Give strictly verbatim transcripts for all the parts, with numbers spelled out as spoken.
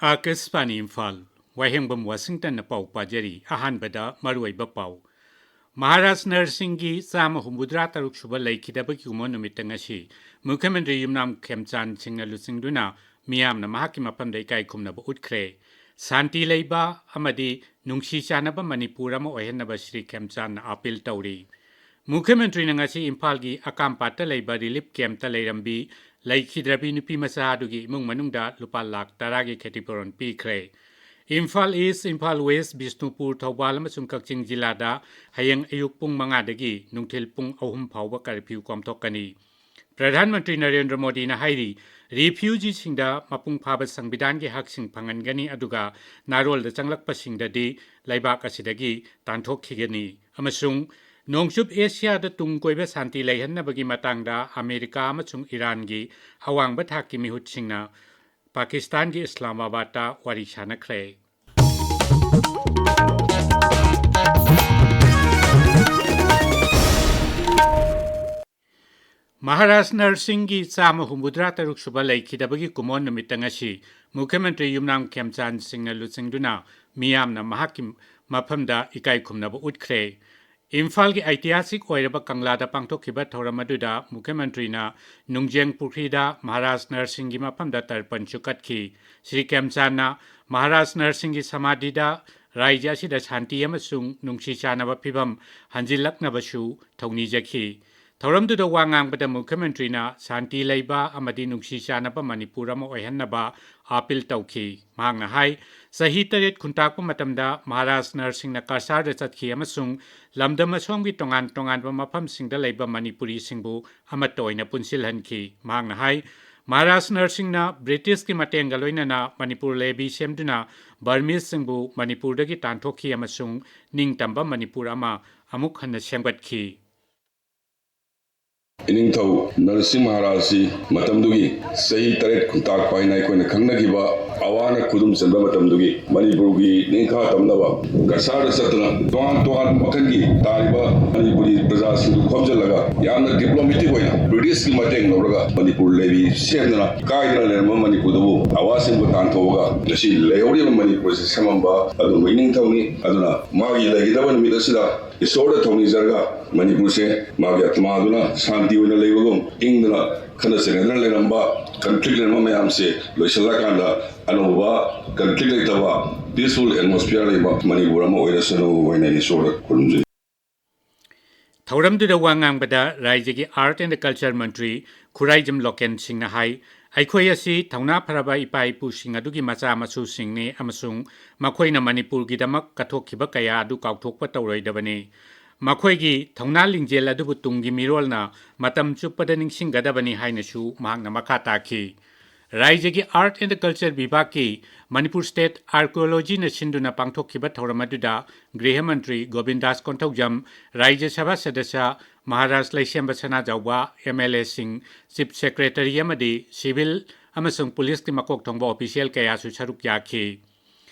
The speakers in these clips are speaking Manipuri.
ꯑꯥꯀꯥꯁꯕꯥꯅꯤ ꯏꯝꯐꯥꯜ, ꯋꯥꯍꯦꯡꯕꯝ ꯋꯥꯁꯤꯡꯇꯟꯅ ꯄꯥꯎ ꯄꯥꯖꯔꯤ꯫ ꯑꯍꯥꯟꯕꯗ ꯃꯔꯨꯑꯣꯏꯕ ꯄꯥꯎ꯫ ꯃꯍꯥꯔꯥꯖ ꯅꯔꯁꯤꯡꯒꯤ ꯆꯥꯝꯃ ꯍꯨꯝꯐꯨꯇꯔꯥ ꯇꯔꯨꯛ ꯁꯨꯕ ꯂꯩꯈꯤꯗꯕꯒꯤ ꯀꯨꯝꯑꯣꯟ ꯅꯨꯃꯤꯠꯇ ꯉꯁꯤ ꯃꯨꯈ꯭ꯌ ꯃꯟꯇ꯭ꯔꯤ ꯌꯨꯝꯅꯥꯝ ꯈꯦꯝꯆꯥꯟ ꯁꯤꯡꯅ ꯂꯨꯆꯤꯡꯗꯨꯅ ꯃꯤꯌꯥꯝꯅ ꯃꯍꯥꯛꯀꯤ ꯃꯐꯝꯗ ꯏꯀꯥꯏ ꯈꯨꯝꯅꯕ ꯎꯠꯈ꯭ꯔꯦ꯫ ꯁꯥꯟꯇꯤ ꯂꯩꯕ ꯑꯃꯗꯤ ꯅꯨꯡꯁꯤ ꯆꯥꯟꯅꯕ ꯃꯅꯤꯄꯨꯔ ꯑꯃ ꯑꯣꯏꯍꯟꯅꯕ ꯁ꯭ꯔꯤ ꯈꯦꯝꯆꯥꯟꯅ ꯑꯥꯄꯤꯜ ꯇꯧꯔꯤ꯫ ꯃꯨꯈ꯭ꯌ ꯃꯟꯇ꯭ꯔꯤꯅ ꯉꯁꯤ ꯏꯝꯐꯥꯜꯒꯤ ꯑꯀꯥꯝꯄꯥꯠꯇ ꯂꯩꯕ ꯔꯤꯂꯤꯐ ꯀꯦꯝꯞꯇ ꯂꯩꯔꯝꯕꯤ ꯂꯩꯈꯤꯗ꯭ꯔꯕꯤ ꯅꯨꯄꯤ ꯃꯆꯥ ꯑꯗꯨꯒꯤ ꯏꯃꯨꯡ ꯃꯅꯨꯡꯗ ꯂꯨꯄꯥ ꯂꯥꯈ ꯇꯔꯥꯒꯤ ꯈꯦꯇꯤꯄꯨꯔꯣꯟ ꯄꯤꯈ꯭ꯔꯦ꯫ ꯏꯝꯐꯥꯜ ꯏꯁ, ꯏꯝꯐꯥꯜ ꯋꯦꯁ, ꯕꯤꯁꯅꯨꯄꯨꯔ, ꯊꯧꯕꯥꯜ ꯑꯃꯁꯨꯡ ꯀꯛꯆꯤꯡ ꯖꯤꯂꯥꯗ ꯍꯌꯦꯡ ꯑꯌꯨꯛ ꯄꯨꯡ ꯃꯉꯥꯗꯒꯤ ꯅꯨꯡꯊꯤꯜ ꯄꯨꯡ ꯑꯍꯨꯝ ꯐꯥꯎꯕ ꯀꯔꯐ꯭ꯌꯨ ꯀꯣꯝꯊꯣꯛꯀꯅꯤ꯫ ꯄ꯭ꯔꯙꯥꯟ ꯃꯟꯇ꯭ꯔꯤ ꯅꯔꯦꯟꯗ꯭ꯔ ꯃꯣꯗꯤꯅ ꯍꯥꯏꯔꯤ, ꯔꯤꯐ꯭ꯌꯨꯖꯤꯁꯤꯡꯗ ꯃꯄꯨꯡ ꯐꯥꯕ ꯁꯪꯕꯤꯙꯥꯟꯒꯤ ꯍꯛꯁꯤꯡ ꯐꯪꯍꯟꯒꯅꯤ, ꯑꯗꯨꯒ ꯅꯥꯔꯣꯜꯗ ꯆꯪꯂꯛꯄꯁꯤꯡꯗꯗꯤ ꯂꯩꯕꯥꯛ ꯑꯁꯤꯗꯒꯤ ꯇꯥꯟꯊꯣꯛꯈꯤꯒꯅꯤ꯫ ꯑꯃꯁꯨꯡ ꯅꯣꯡꯆꯨꯞ ꯑꯦꯁꯤꯌꯥꯗ ꯇꯨꯡ ꯀꯣꯏꯕ ꯁꯥꯟꯇꯤ ꯂꯩꯍꯟꯅꯕꯒꯤ ꯃꯇꯥꯡꯗ ꯑꯃꯦꯔꯤꯀꯥ ꯑꯃꯁꯨꯡ ꯏꯔꯥꯟꯒꯤ ꯑꯋꯥꯡꯕ ꯊꯥꯛꯀꯤ ꯃꯤꯍꯨꯠꯁꯤꯡꯅ ꯄꯥꯀꯤꯁꯇꯥꯟꯒꯤ ꯏꯁꯂꯥꯃꯥꯕꯥꯗꯇ ꯋꯥꯔꯤ ꯁꯥꯅꯈ꯭ꯔꯦ꯫ ꯃꯍꯥꯔꯥꯖ ꯅꯔꯁꯤꯡꯒꯤ ꯆꯥꯝꯃ ꯍꯨꯝꯐꯨꯇꯔꯥ ꯇꯔꯨꯛ ꯁꯨꯕ ꯂꯩꯈꯤꯗꯕꯒꯤ ꯀꯨꯝꯑꯣꯟ ꯅꯨꯃꯤꯠꯇ ꯉꯁꯤ ꯃꯨꯈ꯭ꯌ ꯃꯟꯇ꯭ꯔꯤ ꯌꯨꯝꯅꯥꯝ ꯈꯦꯝꯆꯥꯟ ꯁꯤꯡꯅ ꯂꯨꯆꯤꯡꯗꯨꯅ ꯃꯤꯌꯥꯝꯅ ꯃꯍꯥꯛꯀꯤ ꯃꯐꯝꯗ ꯏꯀꯥꯏ ꯈꯨꯝꯅꯕ ꯎꯠꯈ꯭ꯔꯦ꯫ ꯏꯝꯐꯥꯜꯒꯤ ꯑꯩꯇꯤꯍꯥꯁꯤꯛ ꯑꯣꯏꯔꯕ ꯀꯪꯂꯥꯗ ꯄꯥꯡꯊꯣꯛꯈꯤꯕ ꯊꯧꯔꯝ ꯑꯗꯨꯗ ꯃꯨꯈ꯭ꯌ ꯃꯟꯇ꯭ꯔꯤꯅ ꯅꯨꯡꯖꯦꯡ ꯄꯨꯈ꯭ꯔꯤꯗ ꯃꯍꯥꯔꯥꯖ ꯅꯔꯁꯤꯡꯒꯤ ꯃꯐꯝꯗ ꯇꯔꯄꯟꯁꯨ ꯀꯠꯈꯤ꯫ ꯁ꯭ꯔꯤ ꯈꯦꯝꯆꯥꯟꯅ ꯃꯍꯥꯔꯥꯖ ꯅꯔꯁꯤꯡꯒꯤ ꯁꯃꯥꯙꯤꯗ ꯔꯥꯖ꯭ꯌ ꯑꯁꯤꯗ ꯁꯥꯟꯇꯤ ꯑꯃꯁꯨꯡ ꯅꯨꯡꯁꯤ ꯆꯥꯟꯅꯕ ꯐꯤꯚꯝ ꯍꯟꯖꯤꯜꯂꯛꯅꯕꯁꯨ ꯊꯧꯅꯤꯖꯈꯤ꯫ ꯊꯧꯔꯝꯗꯨꯗ ꯋꯥ ꯉꯥꯡꯕꯗ ꯃꯨꯈ꯭ꯌ ꯃꯟꯇ꯭ꯔꯤꯅ ꯁꯥꯟꯇꯤ ꯂꯩꯕ ꯑꯃꯗꯤ ꯅꯨꯡꯁꯤ ꯆꯥꯟꯅꯕ ꯃꯅꯤꯄꯨꯔ ꯑꯃ ꯑꯣꯏꯍꯟꯅꯕ ꯑꯥꯄꯤꯜ ꯇꯧꯈꯤ꯫ ꯃꯍꯥꯛꯅ ꯍꯥꯏ, ꯆꯍꯤ ꯇꯔꯦꯠ ꯈꯨꯟꯇꯥꯛꯄ ꯃꯇꯝꯗ ꯃꯍꯥꯔꯥꯖ ꯅꯔꯁꯤꯡꯅ ꯀꯁꯥꯔꯗ ꯆꯠꯈꯤ ꯑꯃꯁꯨꯡ ꯂꯝꯗꯝ ꯑꯁꯣꯝꯒꯤ ꯇꯣꯉꯥꯟ ꯇꯣꯉꯥꯟꯕ ꯃꯐꯝꯁꯤꯡꯗ ꯂꯩꯕ ꯃꯅꯤꯄꯨꯔꯤꯁꯤꯡꯕꯨ ꯑꯃꯠꯇ ꯑꯣꯏꯅ ꯄꯨꯟꯁꯤꯜꯍꯟꯈꯤ꯫ ꯃꯍꯥꯛꯅ ꯍꯥꯏ, ꯃꯍꯥꯔꯥꯖ ꯅꯔꯁꯤꯡꯅ ꯕ꯭ꯔꯤꯇꯤꯁꯀꯤ ꯃꯇꯦꯡꯒ ꯂꯣꯏꯅꯅ ꯃꯅꯤꯄꯨꯔ ꯂꯦꯕꯤ ꯁꯦꯝꯗꯨꯅ ꯕꯔꯃꯤꯁꯁꯤꯡꯕꯨ ꯃꯅꯤꯄꯨꯔꯗꯒꯤ ꯇꯥꯟꯊꯣꯛꯈꯤ ꯑꯃꯁꯨꯡ ꯅꯤꯡꯇꯝꯕ ꯃꯅꯤꯄꯨꯔ ꯑꯃ ꯑꯃꯨꯛ ꯍꯟꯅ ꯁꯦꯝꯒꯠꯈꯤ꯫ ꯏꯅꯤꯡꯊꯧ ꯅꯔꯁꯤꯡ ꯃꯍꯥꯔꯥꯖꯁꯤ ꯃꯇꯝꯗꯨꯒꯤ ꯆꯍꯤ ꯇꯔꯦꯠ ꯈꯨꯟꯇꯥꯛꯄ ꯍꯥꯏꯅ ꯑꯩꯈꯣꯏꯅ ꯈꯪꯅꯈꯤꯕ ꯑꯋꯥꯅ ꯈꯨꯗꯨꯝ ꯆꯟꯕ ꯃꯇꯝꯗꯨꯒꯤ ꯃꯅꯤꯄꯨꯔꯒꯤ ꯅꯤꯡꯈꯥ ꯇꯝꯅꯕ ꯀꯁꯥꯔꯗ ꯆꯠꯇꯨꯅ ꯇꯣꯉꯥꯟ ꯇꯣꯉꯥꯟꯕ ꯃꯈꯜꯒꯤ ꯇꯥꯔꯤꯕ ꯃꯅꯤꯄꯨꯔꯤ ꯄ꯭ꯔꯖꯥ ꯁꯤꯡꯗꯨ ꯈꯣꯝꯖꯤꯜꯂꯒ ꯌꯥꯝꯅ diplomatic ꯑꯣꯏꯅ Britishꯀꯤ ꯃꯇꯦꯡ ꯂꯧꯔꯒ ꯃꯅꯤꯄꯨꯔ levy ꯁꯦꯝꯗꯅ ꯀꯥꯏꯗꯅ ꯂꯩꯔꯝꯕ ꯃꯅꯤꯄꯨꯔꯗꯕꯨ ꯑꯋꯥꯁꯤꯡꯕꯨ ꯇꯥꯟꯊꯣꯛꯑꯒ ꯉꯁꯤ ꯂꯩꯍꯧꯔꯤꯕ ꯃꯅꯤꯄꯨꯔꯁꯦ ꯁꯦꯝꯃꯝꯕ ꯑꯗꯨꯝꯕ ꯏꯅꯤꯡꯊꯧꯅꯤ꯫ ꯑꯗꯨꯅ ꯃꯥꯒꯤ ꯂꯩꯒꯗꯕ ꯅꯨꯃꯤꯠ ꯑꯁꯤꯗ ꯏꯁꯣꯔꯗ ꯊꯧꯅꯤꯖꯔꯒ ꯃꯅꯤꯄꯨꯔꯁꯦ ꯃꯥꯒꯤ ꯑꯥꯇꯃꯥꯗꯨꯅ ꯁꯥꯟꯇꯤ ꯑꯣꯏꯅ ꯂꯩꯕꯒꯨꯝ, ꯏꯪꯗꯅ ꯈꯠꯅ ꯆꯩꯅꯗꯅ ꯂꯩꯔꯝꯕ, conflict ꯂꯩꯔꯝꯕ ꯃꯌꯥꯝꯁꯦ ꯂꯣꯏꯁꯤꯜꯂꯀꯥꯟꯗ ꯑꯅꯧꯕ conflict ꯂꯩꯇꯕ peaceful atmosphere ꯂꯩꯕ ꯃꯅꯤꯄꯨꯔ ꯑꯃ ꯑꯣꯏꯔꯁꯅꯨ ꯍꯥꯏꯅ ꯏꯁꯣꯔꯗ ꯈꯨꯔꯨꯝꯖꯔꯤ꯫ ꯊꯧꯔꯝꯗꯨꯗ ꯋꯥ ꯉꯥꯡꯕꯗ ꯔꯥꯏꯖ꯭ꯌꯒꯤ Art and Culture Mantri Khuraijam local ꯁꯤꯡꯅ ꯍꯥꯏ, ꯑꯩꯈꯣꯏ ꯑꯁꯤ ꯊꯧꯅꯥ ꯐꯔꯕ ꯏꯄꯥ ꯏꯄꯨꯁꯤꯡ ꯑꯗꯨꯒꯤ ꯃꯆꯥ ꯃꯁꯨꯁꯤꯡꯅꯤ ꯑꯃꯁꯨꯡ ꯃꯈꯣꯏꯅ ꯃꯅꯤꯄꯨꯔꯒꯤꯗꯃꯛ ꯀꯠꯊꯣꯛꯈꯤꯕ ꯀꯌꯥ ꯑꯗꯨ ꯀꯥꯎꯊꯣꯛꯄ ꯇꯧꯔꯣꯏꯗꯕꯅꯤ꯫ ꯃꯈꯣꯏꯒꯤ ꯊꯧꯅꯥ ꯂꯤꯡꯖꯦꯜ ꯑꯗꯨꯕꯨ ꯇꯨꯡꯒꯤ ꯃꯤꯔꯣꯜꯅ ꯃꯇꯝ ꯆꯨꯞꯄꯗ ꯅꯤꯡꯁꯤꯡꯒꯗꯕꯅꯤ ꯍꯥꯏꯅꯁꯨ ꯃꯍꯥꯛꯅ ꯃꯈꯥ ꯇꯥꯈꯤ꯫ ꯔꯥꯏꯖ꯭ꯌꯒꯤ Art and Culture ꯕꯤꯚꯥꯒꯀꯤ Manipur State Archaeologyꯅ ꯁꯤꯟꯗꯨꯅ ꯄꯥꯡꯊꯣꯛꯈꯤꯕ ꯊꯧꯔꯝ ꯑꯗꯨꯗ ꯒ꯭ꯔꯤꯍ ꯃꯟꯇ꯭ꯔꯤ ꯒꯣꯕꯤꯟꯗꯥꯁ ꯀꯣꯟꯊꯧꯖꯝ, ꯔꯥꯏꯖ꯭ꯌ ꯁꯚꯥ ꯁꯗꯁ꯭ꯌ ꯃꯍꯥꯔꯥꯖ ꯂꯩꯁꯦꯝꯕ ꯁꯅꯥꯖꯥꯎꯕ, MLAꯁꯤꯡ, Chief Secretary ꯑꯃꯗꯤ civil ꯑꯃꯁꯨꯡ ꯄꯨꯂꯤꯁꯀꯤ ꯃꯀꯣꯛ ꯊꯣꯡꯕ official ꯀꯌꯥꯁꯨ ꯁꯔꯨꯛ ꯌꯥꯈꯤ꯫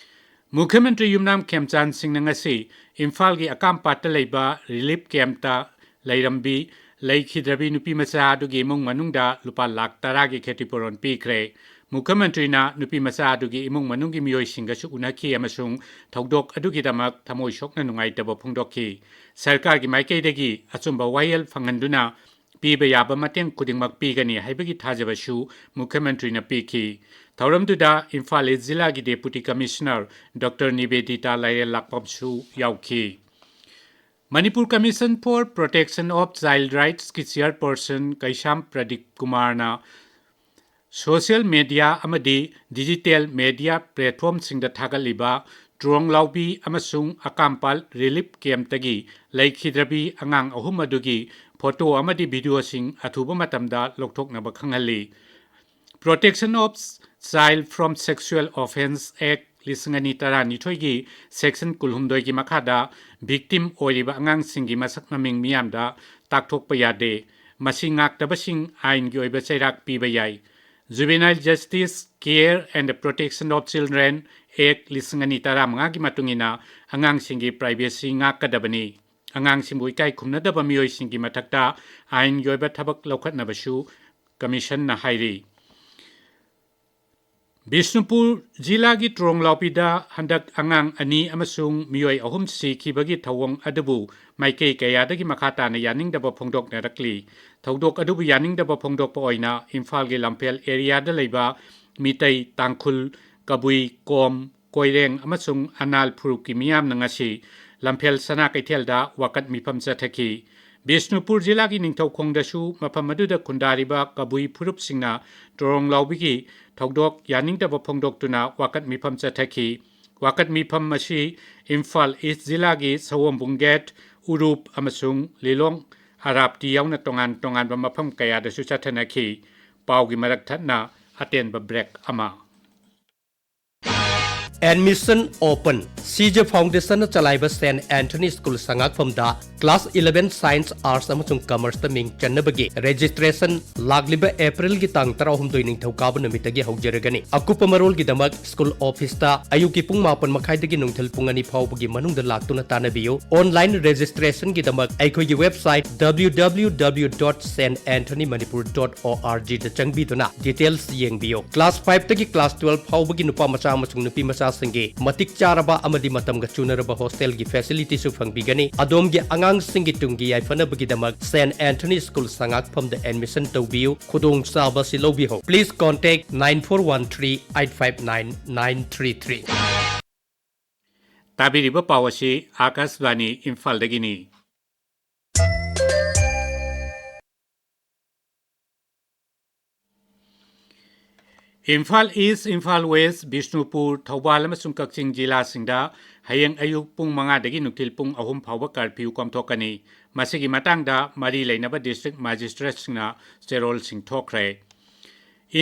ꯃꯨꯈ꯭ꯌ ꯃꯟꯇ꯭ꯔꯤ ꯌꯨꯝꯅꯥꯝ ꯈꯦꯝꯆꯥꯟ ꯁꯤꯡꯅ ꯉꯁꯤ ꯏꯝꯐꯥꯜꯒꯤ ꯑꯀꯥꯝꯄꯥꯠꯇ ꯂꯩꯕ relief campꯇ ꯂꯩꯔꯝꯕꯤ ꯂꯩꯈꯤꯗ꯭ꯔꯕꯤ ꯅꯨꯄꯤ ꯃꯆꯥ ꯑꯗꯨꯒꯤ ꯏꯃꯨꯡ ꯃꯅꯨꯡꯗ ꯂꯨꯄꯥ ꯂꯥꯈ ꯇꯔꯥꯒꯤ ꯈꯦꯇꯤꯄꯨꯔꯣꯟ ꯄꯤꯈ꯭ꯔꯦ꯫ ꯃꯨꯈ꯭ꯌ ꯃꯟꯇ꯭ꯔꯤꯅ ꯅꯨꯄꯤ ꯃꯆꯥ ꯑꯗꯨꯒꯤ ꯏꯃꯨꯡ ꯃꯅꯨꯡꯒꯤ ꯃꯤꯑꯣꯏꯁꯤꯡꯒꯁꯨ ꯎꯅꯈꯤ ꯑꯃꯁꯨꯡ ꯊꯧꯗꯣꯛ ꯑꯗꯨꯒꯤꯗꯃꯛ ꯊꯃꯣꯏ ꯁꯣꯛꯅ ꯅꯨꯡꯉꯥꯏꯇꯕ ꯐꯣꯡꯗꯣꯛꯈꯤ꯫ ꯁꯔꯀꯥꯔꯒꯤ ꯃꯥꯏꯀꯩꯗꯒꯤ ꯑꯆꯨꯝꯕ ꯋꯥꯌꯦꯜ ꯐꯪꯍꯟꯗꯨꯅ ꯄꯤꯕ ꯌꯥꯕ ꯃꯇꯦꯡ ꯈꯨꯗꯤꯡꯃꯛ ꯄꯤꯒꯅꯤ ꯍꯥꯏꯕꯒꯤ ꯊꯥꯖꯕꯁꯨ ꯃꯨꯈ꯭ꯌ ꯃꯟꯇ꯭ꯔꯤꯅ ꯄꯤꯈꯤ꯫ ꯊꯧꯔꯝꯗꯨꯗ ꯏꯝꯐꯥꯜ East ꯖꯤꯂꯥꯒꯤ Deputy Commissioner Doctor ꯅꯤꯕꯦꯗꯤꯇꯥ ꯂꯥꯏꯔꯦꯜ ꯂꯥꯛꯄꯝꯁꯨ ꯌꯥꯎꯈꯤ꯫ Manipur Commission for Protection of Child Rightsꯀꯤ chairperson ꯀꯩꯁꯥꯝ ꯄ꯭ꯔꯗꯤꯞ ꯀꯨꯃꯥꯔꯅ social media ꯑꯃꯗꯤ digital media platformꯁꯤꯡꯗ ꯊꯥꯒꯠꯂꯤꯕ ꯇ꯭ꯔꯣꯡꯂꯥꯎꯕꯤ ꯑꯃꯁꯨꯡ ꯑꯀꯥꯝꯄꯥꯜ relief campꯇꯒꯤ ꯂꯩꯈꯤꯗ꯭ꯔꯕꯤ ꯑꯉꯥꯡ ꯑꯍꯨꯝ ꯑꯗꯨꯒꯤ photo ꯑꯃꯗꯤ videoꯁꯤꯡ ꯑꯊꯨꯕ ꯃꯇꯝꯗ ꯂꯧꯊꯣꯛꯅꯕ ꯈꯪꯍꯜꯂꯤ꯫ Protection of Child from Sexual Offence Act ꯂꯤꯁꯤꯡ ꯑꯅꯤ ꯇꯔꯥꯅꯤꯊꯣꯏꯒꯤ section ꯀꯨꯟꯍꯨꯝꯗꯣꯏꯒꯤ ꯃꯈꯥꯗ victim ꯑꯣꯏꯔꯤꯕ ꯑꯉꯥꯡꯁꯤꯡꯒꯤ ꯃꯁꯛ ꯃꯃꯤꯡ ꯃꯤꯌꯥꯝꯗ ꯇꯥꯛꯊꯣꯛꯄ ꯌꯥꯗꯦ꯫ ꯃꯁꯤ ꯉꯥꯛꯇꯕꯁꯤꯡ ꯑꯥꯏꯟꯒꯤ ꯑꯣꯏꯕ ꯆꯩꯔꯥꯛ ꯄꯤꯕ ꯌꯥꯏ꯫ Juvenile Justice, Care and Protection of Children Act ꯂꯤꯁꯤꯡ ꯑꯅꯤ ꯇꯔꯥꯃꯉꯥꯒꯤ ꯃꯇꯨꯡ ꯏꯟꯅ ꯑꯉꯥꯡꯁꯤꯡꯒꯤ privacy ꯉꯥꯛꯀꯗꯕꯅꯤ꯫ ꯑꯉꯥꯡꯁꯤꯡꯕꯨ ꯏꯀꯥꯏ ꯈꯨꯝꯅꯗꯕ ꯃꯤꯑꯣꯏꯁꯤꯡꯒꯤ ꯃꯊꯛꯇ ꯑꯥꯏꯟꯒꯤ ꯑꯣꯏꯕ ꯊꯕꯛ ꯂꯧꯈꯠꯅꯕꯁꯨ ꯀꯃꯤꯁꯟꯅ ꯍꯥꯏꯔꯤ꯫ ꯕꯤꯁꯅꯨꯄꯨꯔ ꯖꯤꯂꯥꯒꯤ ꯇ꯭ꯔꯣꯡꯂꯥꯎꯕꯤꯗ ꯍꯟꯗꯛ ꯑꯉꯥꯡ ꯑꯅꯤ ꯑꯃꯁꯨꯡ ꯃꯤꯑꯣꯏ ꯑꯍꯨꯝ ꯁꯤꯈꯤꯕꯒꯤ ꯊꯧꯑꯣꯡ ꯑꯗꯨꯕꯨ ꯃꯥꯏꯀꯩ ꯀꯌꯥꯗꯒꯤ ꯃꯈꯥ ꯇꯥꯅ ꯌꯥꯅꯤꯡꯗꯕ ꯐꯣꯡꯗꯣꯛꯅꯔꯛꯂꯤ꯫ ꯊꯧꯗꯣꯛ ꯑꯗꯨꯕꯨ ꯌꯥꯅꯤꯡꯗꯕ ꯐꯣꯡꯗꯣꯛꯄ ꯑꯣꯏꯅ ꯏꯝꯐꯥꯜꯒꯤ ꯂꯝꯐꯦꯜ ꯑꯦꯔꯤꯌꯥꯗ ꯂꯩꯕ ꯃꯤꯇꯩ, ꯇꯥꯡꯈꯨꯜ, ꯀꯕꯨꯏ, ꯀꯣꯝ, ꯀꯣꯏꯔꯦꯡ ꯑꯃꯁꯨꯡ ꯑꯅꯥꯜ ꯐꯨꯔꯨꯞꯀꯤ ꯃꯤꯌꯥꯝꯅ ꯉꯁꯤ ꯂꯝꯐꯦꯜ ꯁꯅꯥ ꯀꯩꯊꯦꯜꯗ ꯋꯥꯀꯠ ꯃꯤꯐꯝ ꯆꯠꯊꯈꯤ꯫ ꯕꯤꯁꯅꯨꯄꯨꯔ ꯖꯤꯂꯥꯒꯤ ꯅꯤꯡꯊꯧꯈꯣꯡꯗꯁꯨ ꯃꯐꯝ ꯑꯗꯨꯗ ꯈꯨꯟꯗꯥꯔꯤꯕ ꯀꯕꯨꯏ ꯐꯨꯔꯨꯞꯁꯤꯡꯅ ꯇ꯭ꯔꯣꯡꯂꯥꯎꯕꯤꯒꯤ ꯊꯧꯗꯣꯛ ꯌꯥꯅꯤꯡꯗꯕ ꯐꯣꯡꯗꯣꯛꯇꯨꯅ ꯋꯥꯀꯠ ꯃꯤꯐꯝ ꯆꯠꯊꯈꯤ꯫ ꯋꯥꯀꯠ ꯃꯤꯐꯝ ꯑꯁꯤ ꯏꯝꯐꯥꯜ ꯏꯁ ꯖꯤꯂꯥꯒꯤ ꯁꯑꯣꯝꯕꯨꯡ ꯒꯦꯠ, ꯎꯔꯨꯞ ꯑꯃꯁꯨꯡ ꯂꯤꯂꯣꯡ ꯑꯔꯥꯞꯇꯤ ꯌꯥꯎꯅ ꯇꯣꯉꯥꯟ ꯇꯣꯉꯥꯟꯕ ꯃꯐꯝ ꯀꯌꯥꯗꯁꯨ ꯆꯠꯊꯅꯈꯤ꯫ ꯄꯥꯎꯒꯤ ꯃꯔꯛ ꯊꯠꯅ ꯑꯇꯦꯟꯕ ꯕ꯭ꯔꯦꯛ ꯑꯃ꯫ Admission open. ꯁꯤꯖꯦ ꯐꯥꯎꯟꯗꯦꯁꯟꯅ ꯆꯂꯥꯏꯕ ꯁꯦꯟ ꯑꯦꯟꯊꯣꯅꯤ ꯁ꯭ꯀꯨꯜ ꯁꯉꯥꯛꯐꯝꯗ ꯀ꯭ꯂꯥꯁ ꯏꯂꯦꯚꯦꯟ ꯁꯥꯏꯟꯁ, ꯑꯥꯔꯠꯁ ꯑꯃꯁꯨꯡ ꯀꯃꯔꯁꯇ ꯃꯤꯡ ꯆꯟꯅꯕꯒꯤ ꯔꯦꯖꯤꯁꯇ꯭ꯔꯦꯁꯟ ꯂꯥꯛꯂꯤꯕ ꯑꯦꯄ꯭ꯔꯤꯜꯒꯤ ꯇꯥꯡ ꯇꯔꯥꯍꯨꯝꯗꯣꯏ ꯅꯤꯡꯊꯧꯀꯥꯕ ꯅꯨꯃꯤꯠꯇꯒꯤ ꯍꯧꯖꯔꯒꯅꯤ꯫ ꯑꯀꯨꯞꯄ ꯃꯔꯣꯜꯒꯤꯗꯃꯛ ꯁ꯭ꯀꯨꯜ ꯑꯣꯐꯤꯁꯇ ꯑꯌꯨꯛꯀꯤ ꯄꯨꯡ ꯃꯥꯄꯟ ꯃꯈꯥꯏꯗꯒꯤ ꯅꯨꯡꯊꯤꯜ ꯄꯨꯡ ꯑꯅꯤ ꯐꯥꯎꯕꯒꯤ ꯃꯅꯨꯡꯗ ꯂꯥꯛꯇꯨꯅ ꯇꯥꯟꯅꯕꯤꯌꯨ꯫ ꯑꯣꯟꯂꯥꯏꯟ ꯔꯦꯖꯤꯁꯇ꯭ꯔꯦꯁꯟꯒꯤꯗꯃꯛ ꯑꯩꯈꯣꯏꯒꯤ website W W W dot saint anthony manipur dot org ꯗ ꯆꯪꯕꯤꯗꯨꯅ ꯗꯤꯇꯦꯜꯁ ꯌꯦꯡꯕꯤꯌꯨ꯫ ꯀ꯭ꯂꯥꯁ ꯐꯥꯏꯚꯇꯒꯤ ꯀ꯭ꯂꯥꯁ ꯇꯨꯋꯦꯜꯐ ꯐꯥꯎꯕꯒꯤ ꯅꯨꯄꯥ ꯃꯆꯥ ꯑꯃꯁꯨꯡ ꯅꯨꯄꯤ ꯃꯆꯥꯁꯤꯡꯒꯤ ꯃꯇꯤꯛ ꯆꯥꯔꯕ ꯑꯃꯗꯤ ꯃꯇꯝꯒ ꯆꯨꯅꯔꯕ ꯍꯣꯁꯇꯦꯜꯒꯤ ꯐꯦꯁꯤꯂꯤꯇꯤꯁꯨ ꯐꯪꯕꯤꯒꯅꯤ꯫ ꯑꯗꯣꯝꯒꯤ ꯑꯉꯥꯡꯁꯤꯡꯒꯤ ꯇꯨꯡꯒꯤ ꯌꯥꯏꯐꯅꯕꯒꯤꯗꯃꯛ ꯁꯦꯟ ꯑꯦꯟꯊꯣꯅꯤ ꯁ꯭ꯀꯨꯜ ꯁꯉꯥꯛꯐꯝꯗ ꯑꯦꯗꯃꯤꯁꯟ ꯇꯧꯕꯤꯌꯨ꯫ ꯈꯨꯗꯣꯡꯆꯥꯕ ꯑꯁꯤ ꯂꯧꯕꯤꯍꯧ꯫ Please contact nine four one three eight five nine nine three three꯫ ꯇꯥꯕꯤꯔꯤꯕ ꯄꯥꯎ ꯑꯁꯤ ꯑꯥꯀꯥꯁꯕꯥꯅꯤ ꯏꯝꯐꯥꯜꯗꯒꯤꯅꯤ꯫ ꯏꯝꯐꯥꯜ ꯏꯁ, ꯏꯝꯐꯥꯜ ꯋꯦꯁ, ꯕꯤꯁꯅꯨꯄꯨꯔ, ꯊꯧꯕꯥꯜ ꯑꯃꯁꯨꯡ ꯀꯛꯆꯤꯡ ꯖꯤꯂꯥꯁꯤꯡꯗ ꯍꯌꯦꯡ ꯑꯌꯨꯛ ꯄꯨꯡ ꯃꯉꯥꯗꯒꯤ ꯅꯨꯡꯊꯤꯜ ꯄꯨꯡ ꯑꯍꯨꯝ ꯐꯥꯎꯕ ꯀꯔꯐ꯭ꯌꯨ ꯀꯣꯝꯊꯣꯛꯀꯅꯤ꯫ ꯃꯁꯤꯒꯤ ꯃꯇꯥꯡꯗ ꯃꯔꯤ ꯂꯩꯅꯕ ꯗꯤꯁꯇ꯭ꯔꯤꯛ ꯃꯦꯖꯤꯁꯇ꯭ꯔꯦꯠꯁꯤꯡꯅ ꯆꯦꯔꯣꯜꯁꯤꯡ ꯊꯣꯛꯈ꯭ꯔꯦ꯫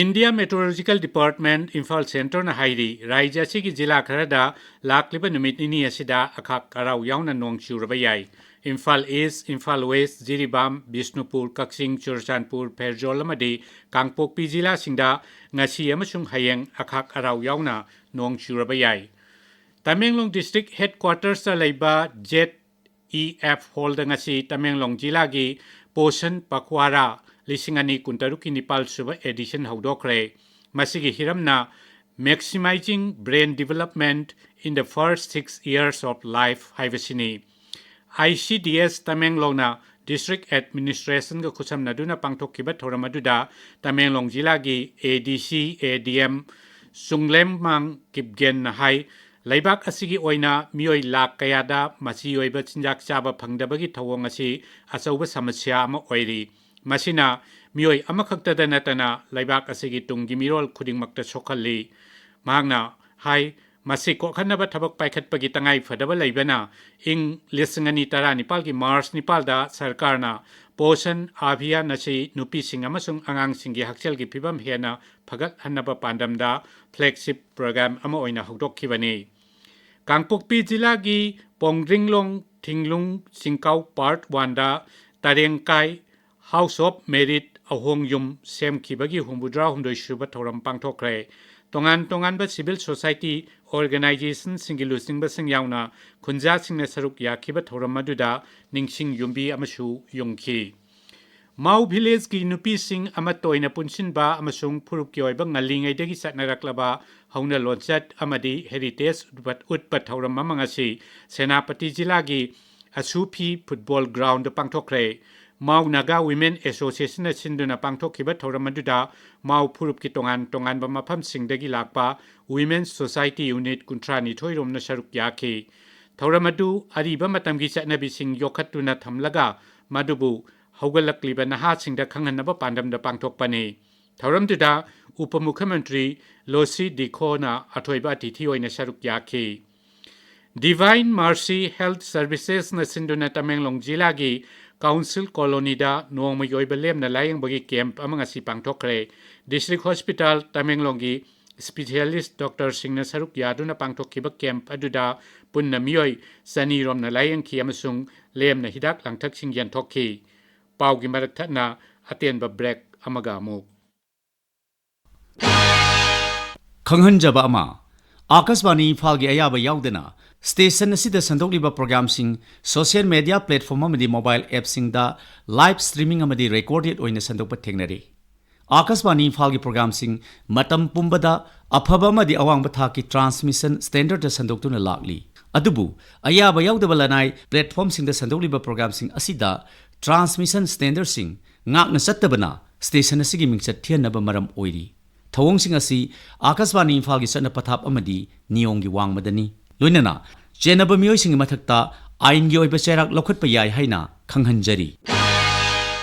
India Meteorological Department, ꯏꯝꯐꯥꯜ ꯁꯦꯟꯇꯔꯅ ꯍꯥꯏꯔꯤ, ꯔꯥꯖ꯭ꯌ ꯑꯁꯤꯒꯤ ꯖꯤꯂꯥ ꯈꯔꯗ ꯂꯥꯛꯂꯤꯕ ꯅꯨꯃꯤꯠ ꯅꯤꯅꯤ ꯑꯁꯤꯗ ꯑꯈꯥꯛ ꯑꯔꯥꯎ ꯌꯥꯎꯅ ꯅꯣꯡ ꯆꯨꯔꯕ ꯌꯥꯏ꯫ ꯏꯝꯐꯥꯜ ꯏꯁ, ꯏꯝꯐꯥꯜ ꯋꯦꯁ, ꯖꯤꯔꯤꯕꯥꯝ, ꯕꯤꯁꯅꯨꯄꯨꯔ, ꯀꯛꯆꯤꯡ, ꯆꯨꯔꯆꯥꯟꯄꯨꯔ, ꯐꯦꯔꯖꯣꯜ ꯑꯃꯗꯤ ꯀꯥꯡꯄꯣꯛꯄꯤ ꯖꯤꯂꯥꯁꯤꯡꯗ ꯉꯁꯤ ꯑꯃꯁꯨꯡ ꯍꯌꯦꯡ ꯑꯈꯥꯛ ꯑꯔꯥꯎ ꯌꯥꯎꯅ ꯅꯣꯡ ꯆꯨꯔꯕ ꯌꯥꯏ꯫ ꯇꯃꯦꯡꯂꯣꯡ ꯗꯤꯁꯇ꯭ꯔꯤꯛ ꯍꯦꯗꯀ꯭ꯋꯥꯇꯔꯁꯇ ꯂꯩꯕ ꯖꯦꯠ E F Hallꯗ ꯉꯁꯤ ꯇꯃꯦꯡꯂꯣꯡ ꯖꯤꯂꯥꯒꯤ ꯄꯣꯁꯟ ꯄꯈ꯭ꯋꯥꯔꯥ ꯂꯤꯁꯤꯡ ꯑꯅꯤ ꯀꯨꯟꯇꯔꯨꯛꯀꯤ ꯅꯤꯄꯥꯜ ꯁꯨꯕ edition ꯍꯧꯗꯣꯛꯈ꯭ꯔꯦ꯫ ꯃꯁꯤꯒꯤ ꯍꯤꯔꯝꯅ Maximizing Brain Development in the First Six Years of Life ꯍꯥꯏꯕꯁꯤꯅꯤ꯫ I C D S ꯇꯃꯦꯡꯂꯣꯡꯅ district administrationꯒ ꯈꯨꯠꯁꯝꯅꯗꯨꯅ ꯄꯥꯡꯊꯣꯛꯈꯤꯕ ꯊꯧꯔꯝ ꯑꯗꯨꯗ ꯇꯃꯦꯡꯂꯣꯡ ꯖꯤꯂꯥꯒꯤ A D C, A D M ꯆꯨꯡꯂꯦꯝꯃꯥꯡ ꯀꯤꯞꯒꯦꯟꯅ ꯍꯥꯏ, ꯂꯩꯕꯥꯛ ꯑꯁꯤꯒꯤ ꯑꯣꯏꯅ ꯃꯤꯑꯣꯏ ꯂꯥꯈ ꯀꯌꯥꯗ ꯃꯆꯤ ꯑꯣꯏꯕ ꯆꯤꯟꯖꯥꯛ ꯆꯥꯕ ꯐꯪꯗꯕꯒꯤ ꯊꯧꯑꯣꯡ ꯑꯁꯤ ꯑꯆꯧꯕ ꯁꯃꯁ꯭ꯌꯥ ꯑꯃ ꯑꯣꯏꯔꯤ꯫ ꯃꯁꯤꯅ ꯃꯤꯑꯣꯏ ꯑꯃꯈꯛꯇꯗ ꯅꯠꯇꯅ ꯂꯩꯕꯥꯛ ꯑꯁꯤꯒꯤ ꯇꯨꯡꯒꯤ ꯃꯤꯔꯣꯜ ꯈꯨꯗꯤꯡꯃꯛꯇ ꯁꯣꯛꯍꯜꯂꯤ꯫ ꯃꯍꯥꯛꯅ ꯍꯥꯏ, ꯃꯁꯤ ꯀꯣꯛꯍꯟꯅꯕ ꯊꯕꯛ ꯄꯥꯏꯈꯠꯄꯒꯤ ꯇꯉꯥꯏ ꯐꯗꯕ ꯂꯩꯕꯅ, ꯏꯪ ꯂꯤꯁꯤꯡ ꯑꯅꯤ ꯇꯔꯥꯅꯤꯄꯥꯜꯒꯤ ꯃꯥꯔꯆ ꯅꯤꯄꯥꯜꯗ ꯁꯔꯀꯥꯔꯅ ꯄꯣꯁꯟ ꯑꯚꯤꯌꯥꯟ ꯑꯁꯤ ꯅꯨꯄꯤꯁꯤꯡ ꯑꯃꯁꯨꯡ ꯑꯉꯥꯡꯁꯤꯡꯒꯤ ꯍꯛꯁꯦꯜꯒꯤ ꯐꯤꯕꯝ ꯍꯦꯟꯅ ꯐꯒꯠꯍꯟꯅꯕ ꯄꯥꯟꯗꯝꯗ flagship program ꯑꯃ ꯑꯣꯏꯅ ꯍꯧꯗꯣꯛꯈꯤꯕꯅꯤ꯫ ꯀꯥꯡꯄꯣꯛꯄꯤ ꯖꯤꯂꯥꯒꯤ ꯄꯣꯡꯗ꯭ꯔꯤꯡꯂꯣꯡ ꯊꯤꯡꯂꯨꯡ ꯆꯤꯡꯀꯥꯎ Part Oneꯗ ꯇꯔꯦꯡꯀꯥꯏ House of Merit ꯑꯍꯣꯡ ꯌꯨꯝ ꯁꯦꯝꯈꯤꯕꯒꯤ ꯍꯨꯝꯐꯨꯇꯔꯥꯍꯨꯝꯗꯣꯏ ꯁꯨꯕ ꯊꯧꯔꯝ ꯄꯥꯡꯊꯣꯛꯈ꯭ꯔꯦ꯫ ꯇꯣꯉꯥꯟ ꯇꯣꯉꯥꯟꯕ civil society organizationꯁꯤꯡꯒꯤ ꯂꯨꯆꯤꯡꯕꯁꯤꯡ ꯌꯥꯎꯅ ꯈꯨꯟꯖꯥꯁꯤꯡꯅ ꯁꯔꯨꯛ ꯌꯥꯈꯤꯕ ꯊꯧꯔꯝ ꯑꯗꯨꯗ ꯅꯤꯡꯁꯤꯡ ꯌꯨꯝꯕꯤ ꯑꯃꯁꯨ ꯌꯨꯡꯈꯤ꯫ ꯃꯥꯎ villageꯀꯤ ꯅꯨꯄꯤꯁꯤꯡ ꯑꯃꯠꯇ ꯑꯣꯏꯅ ꯄꯨꯟꯁꯤꯟꯕ ꯑꯃꯁꯨꯡ ꯐꯨꯔꯨꯞꯀꯤ ꯑꯣꯏꯕ ꯉꯜꯂꯤꯉꯩꯗꯒꯤ ꯆꯠꯅꯔꯛꯂꯕ ꯍꯧꯅ ꯂꯣꯟꯆꯠ ꯑꯃꯗꯤ heritage ꯎꯠꯄ, ꯎꯠꯄ ꯊꯧꯔꯝ ꯑꯃ ꯉꯁꯤ ꯁꯦꯅꯥꯄꯇꯤ ꯖꯤꯂꯥꯒꯤ ꯑꯁꯨꯐꯤ football groundꯗ ꯄꯥꯡꯊꯣꯛꯈ꯭ꯔꯦ꯫ ꯃꯥꯎ Naga Women Associationꯅ ꯁꯤꯟꯗꯨꯅ ꯄꯥꯡꯊꯣꯛꯈꯤꯕ ꯊꯧꯔꯝ ꯑꯗꯨꯗ ꯃꯥꯎ ꯐꯨꯔꯨꯞꯀꯤ ꯇꯣꯉꯥꯟ ꯇꯣꯉꯥꯟꯕ ꯃꯐꯝꯁꯤꯡꯗꯒꯤ ꯂꯥꯛꯄ Women Society unit ꯀꯨꯟꯊ꯭ꯔꯥ ꯅꯤꯊꯣꯏ ꯔꯣꯝꯅ ꯁꯔꯨꯛ ꯌꯥꯈꯤ꯫ ꯊꯧꯔꯝ ꯑꯗꯨ ꯑꯔꯤꯕ ꯃꯇꯝꯒꯤ ꯆꯠꯅꯕꯤꯁꯤꯡ ꯌꯣꯛꯈꯠꯇꯨꯅ ꯊꯝꯂꯒ ꯃꯗꯨꯕꯨ ꯍꯧꯒꯠꯂꯛꯂꯤꯕ ꯅꯍꯥꯁꯤꯡꯗ ꯈꯪꯍꯟꯅꯕ ꯄꯥꯟꯗꯝꯗ ꯄꯥꯡꯊꯣꯛꯄꯅꯤ꯫ ꯊꯧꯔꯝꯗꯨꯗ ꯎꯄ ꯃꯨꯈ꯭ꯌꯃꯟꯇ꯭ꯔꯤ ꯂꯣꯁꯤ ꯗꯤꯈꯣꯅ ꯑꯊꯣꯏꯕ ꯑꯇꯤꯊꯤ ꯑꯣꯏꯅ ꯁꯔꯨꯛ ꯌꯥꯈꯤ꯫ Divine Mercy Health Servicesꯅ ꯁꯤꯟꯗꯨꯅ ꯇꯃꯦꯡꯂꯣꯡ ꯖꯤꯂꯥꯒꯤ ꯀꯥꯎꯟꯁꯤꯜ ꯀꯣꯂꯣꯅꯤꯗ ꯅꯣꯡꯃꯒꯤ ꯑꯣꯏꯕ ꯂꯦꯝꯅ ꯂꯥꯌꯦꯡꯕꯒꯤ camp ꯑꯃ ꯉꯁꯤ ꯄꯥꯡꯊꯣꯛꯈ꯭ꯔꯦ꯫ District Hospital ꯇꯃꯦꯡꯂꯣꯡꯒꯤ specialist doctorꯁꯤꯡꯅ ꯁꯔꯨꯛ ꯌꯥꯗꯨꯅ ꯄꯥꯡꯊꯣꯛꯈꯤꯕ camp ꯑꯗꯨꯗ ꯄꯨꯟꯅ ꯃꯤꯑꯣꯏ ꯆꯅꯤ ꯔꯣꯝꯅ ꯂꯥꯌꯦꯡꯈꯤ ꯑꯃꯁꯨꯡ ꯂꯦꯝꯅ ꯍꯤꯗꯥꯛ ꯂꯥꯡꯊꯛꯁꯤꯡ ꯌꯦꯟꯊꯣꯛꯈꯤ꯫ ꯄꯥꯎꯒꯤ ꯃꯔꯛ ꯊꯠꯅ ꯑꯇꯦꯟꯕ break ꯑꯃꯒ ꯑꯃꯨꯛ꯫ ꯈꯪꯍꯟꯖꯕ ꯑꯃ, ꯑꯥꯀꯥꯁꯕꯥꯅꯤ ꯏꯝꯐꯥꯜꯒꯤ ꯑꯌꯥꯕ ꯌꯥꯎꯗꯅ ꯁ꯭ꯇꯦꯁꯟ ꯑꯁꯤꯗ ꯁꯟꯗꯣꯛꯂꯤꯕ ꯄ꯭ꯔꯣꯒ꯭ꯔꯥꯝꯁꯤꯡ ꯁꯣꯁꯤꯌꯦꯜ ꯃꯦꯗꯤꯌꯥ ꯄ꯭ꯂꯦꯠꯐꯣꯔꯝ ꯑꯃꯗꯤ ꯃꯣꯕꯥꯏꯜ ꯑꯦꯞꯁꯤꯡꯗ ꯂꯥꯏꯚ ꯁ꯭ꯇ꯭ꯔꯤꯃꯤꯡ ꯑꯃꯗꯤ ꯔꯦꯀꯣꯔꯗꯦꯗ ꯑꯣꯏꯅ ꯁꯟꯗꯣꯛꯄ ꯊꯦꯡꯅꯔꯤ꯫ ꯑꯥꯀꯥꯁꯕꯥꯅꯤ ꯏꯝꯐꯥꯜꯒꯤ ꯄ꯭ꯔꯣꯒ꯭ꯔꯥꯝꯁꯤꯡ ꯃꯇꯝ ꯄꯨꯝꯕꯗ ꯑꯐꯕ ꯑꯃꯗꯤ ꯑꯋꯥꯡꯕ ꯊꯥꯛꯀꯤ ꯇ꯭ꯔꯥꯟꯁꯃꯤꯁꯟ ꯁ꯭ꯇꯦꯟꯗꯔꯗ ꯁꯟꯗꯣꯛꯇꯨꯅ ꯂꯥꯛꯂꯤ꯫ ꯑꯗꯨꯕꯨ ꯑꯌꯥꯕ ꯌꯥꯎꯗꯕ ꯂꯅꯥꯏ ꯄ꯭ꯂꯦꯠꯐꯣꯔꯝꯁꯤꯡꯗ ꯁꯟꯗꯣꯛꯂꯤꯕ ꯄ꯭ꯔꯣꯒ꯭ꯔꯥꯝꯁꯤꯡ ꯑꯁꯤꯗ ꯇ꯭ꯔꯥꯟꯁꯃꯤꯁꯟ ꯁ꯭ꯇꯦꯟꯗꯔꯗꯁꯤꯡ ꯉꯥꯛꯅ ꯆꯠꯇꯕꯅ ꯁ꯭ꯇꯦꯁꯟ ꯑꯁꯤꯒꯤ ꯃꯤꯡꯆꯠ ꯊꯤꯍꯟꯅꯕ ꯃꯔꯝ ꯑꯣꯏꯔꯤ꯫ ꯊꯧꯑꯣꯡꯁꯤꯡ ꯑꯁꯤ ꯑꯥꯀꯥꯁꯕꯥꯅꯤ ꯏꯝꯐꯥꯜꯒꯤ ꯆꯠꯅ ꯄꯊꯥꯞ ꯑꯃꯗꯤ ꯅꯤꯌꯣꯝꯒꯤ ꯋꯥꯡꯃꯗꯅꯤ꯫ ꯂꯣꯏꯅꯅ ꯆꯦꯟꯅꯕ ꯃꯤꯑꯣꯏꯁꯤꯡꯒꯤ ꯃꯊꯛꯇ ꯑꯥꯏꯟꯒꯤ ꯑꯣꯏꯕ ꯆꯩꯔꯥꯛ ꯂꯧꯈꯠꯄ ꯌꯥꯏ ꯍꯥꯏꯅ ꯈꯪꯍꯟꯖꯔꯤ꯫